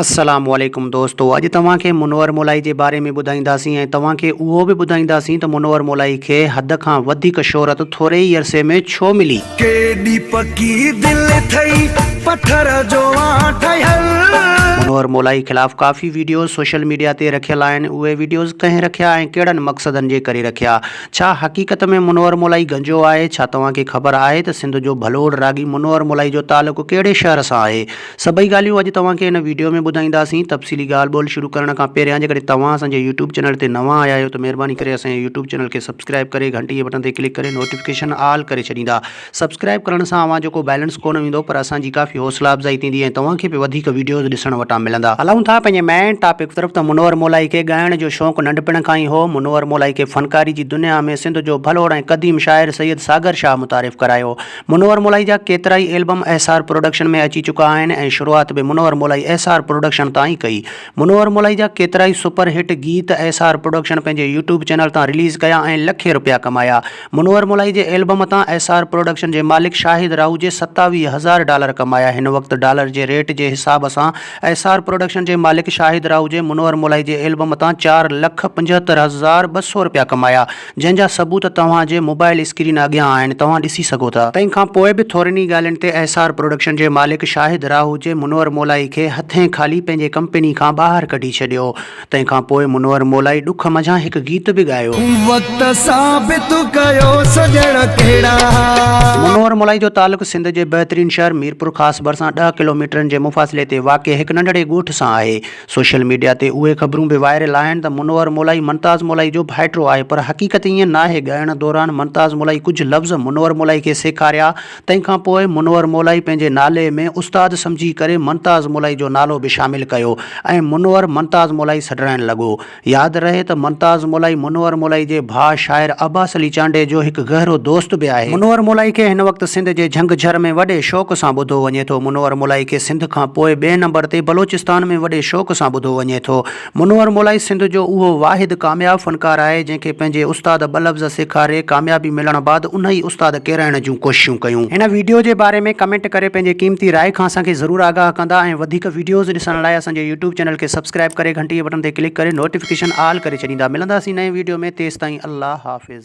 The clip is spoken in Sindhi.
السلام عليڪم دوستو اڄ توهان کي منور مولائي جي باري ۾ ٻڌائينداسين ۽ توهان کي اهو به ٻڌائينداسين ته منور مولائي کي حد کان وڌيڪ شهرت ٿوري ئي عرصي ۾ ڇو ملي. ڪيڏي پڪي دل ٿئي پٿر جو آ ٺهيل. منور مولائي خلاف ڪافي ويڊيوز سوشل ميڊيا تي رکيل آهن اهي ويڊيوز ڪنهن رکيا ۽ ڪهڙن مقصدن جي ڪري رکيا ڇا حقيقت ۾ منور مولائي گنجو آهي ڇا توهان کي خبر آهي ته سنڌ جو ڀلوڙ راڳي منور مولائي جو تعلق ڪهڙي شهر سان آهي سڀئي ڳالهيون اڄ توهان کي هن ويڊيو ۾ ٻڌائينداسين. تفصيلي ڳالهه ٻولهه شروع ڪرڻ کان پهريان جيڪڏهن توهان اسان جي يوٽيوب چينل تي نوان آيا آهيو ته مهرباني ڪري اسان جي يوٽيوب چينل کي سبسڪرائيب ڪري گهنٽي جي بٽڻ تي ڪلڪ ڪري نوٽيفڪيشن آل ڪري ڇڏيندا. سبسڪرائيب ڪرڻ سان اوهان جو ڪو بيلنس ڪونه ويندو پر اسان جي ڪافي حوصلا افزائي ٿيندي ۽ توهان کي به وڌيڪ ويڊيوز ڏسڻ وٽان ملندا. هلون ٿا پنهنجي مين ٽاپڪ طرف ته منور مولائي کي ڳائڻ جو شوق ننڍپڻ کان ئي هو. منور مولائي کي فنڪاري جي دنيا ۾ سنڌ جو ڀلوڙ ۽ قديم شاعر سيد ساگر شاهه متعارف ڪرايو. منور مولائي جا ڪيترائي البم ايس آر پروڊڪشن ۾ اچي چڪا آهن ۽ شروعات به Munawar Molai S R production تان ئي ڪئي. منور مولائي جا ڪيترائي سپر هٽ گيت ايس آر پروڊڪشن پنهنجي يوٽيوب چينل تان رليز ڪيا ۽ لکين رپيا ڪمايا. منور مولائي جي البم تان ايس آر پروڊڪشن جي مالڪ شاهد راهوجي 27 هزار ڊالر ڪمايا. هن وقت ڊالر جي ريٽ جي حساب سان ايس آر پروڊڪشن جي مالڪ شاهد راهوجي منور مولائي جي البم تان 4,75,200 رپيا ڪمايا. جنهن جا ثبوت توهان جي موبائل اسڪرين اڳيان آهن، توهان ڏسي سگهو ٿا. تنهن کان پوء به ٿورين ئي ڳالهين تي ايس آر پروڊڪشن جي مالڪ شاهد راهوجي منور مولائي کي هٿين خالي پنهنجي ڪمپني کان ٻاهر ڪڍي ڇڏيو. تنهن کان پوء منور مولائي ڏک منجهان هڪ گيت به ڳايو. وقت ثابت ڪيو سڄڻ ڪهڙا. منور مولائي جو تعلق سنڌ جي بهترين شهر ميرپورخاص ڀرسان ڏهه ڪلوميٽرن جي مفاصلي تي واقع هڪ ننڍڙي ڳوٺ سان آهي. سوشل ميڊيا تي اهي خبرون به وائرل آهن ته منور مولائي منتاز مولائي جو ڀائٽو آهي پر حقيقت ائين ناهي ڳائڻ دوران منتاز مولائي ڪجهه لفظ منور مولائي کي سيکاريا تنهن کان پوء منور مولائي پنهنجي نالي ۾ استاد سمجهي ڪري منتاز مولائي جو نالو به شامل ڪيو ۽ منور منتاز مولائي سڏرائڻ لڳو ياد رهي ته منتاز مولائي منور مولائي جي ڀاء شاعر عباس علي چانڊيي جو هڪ گهرو دوست به آهي. منور مولائي کي هن وقت سنڌ جي جهنگ جهر ۾ وڏي شوق سان ٻڌو وڃي ٿو. منور مولائي کي سنڌ کان پوء ٻئي نمبر تي بلوچستان ۾ وڏي شوق سان ٻڌو وڃي ٿو. منور مولائي سنڌ جو اهو واحد ڪامياب فنڪار آهي جنهن کي پنهنجي استاد ٻه لفظ سيکاري ڪاميابي ملڻ بعد انهي استاد ڪيرائڻ جون ڪوششون ڪيون. هن ويڊيو جي باري ۾ ڪمينٽ ڪري پنهنجي قيمتي راء کان اسان کي ضرور آگاهه ڪندا ۽ وڌيڪ ويڊيوز ڏسڻ لاء اسان جي يوٽيوب چينل کي سبسڪرائب ڪري گهنٽي جي بٽڻ تي ڪلڪ ڪري نوٽيفڪيشن آل ڪري ڇڏيندا ملنداسين نئين ويڊيو ۾ تيستائين الله حافظ.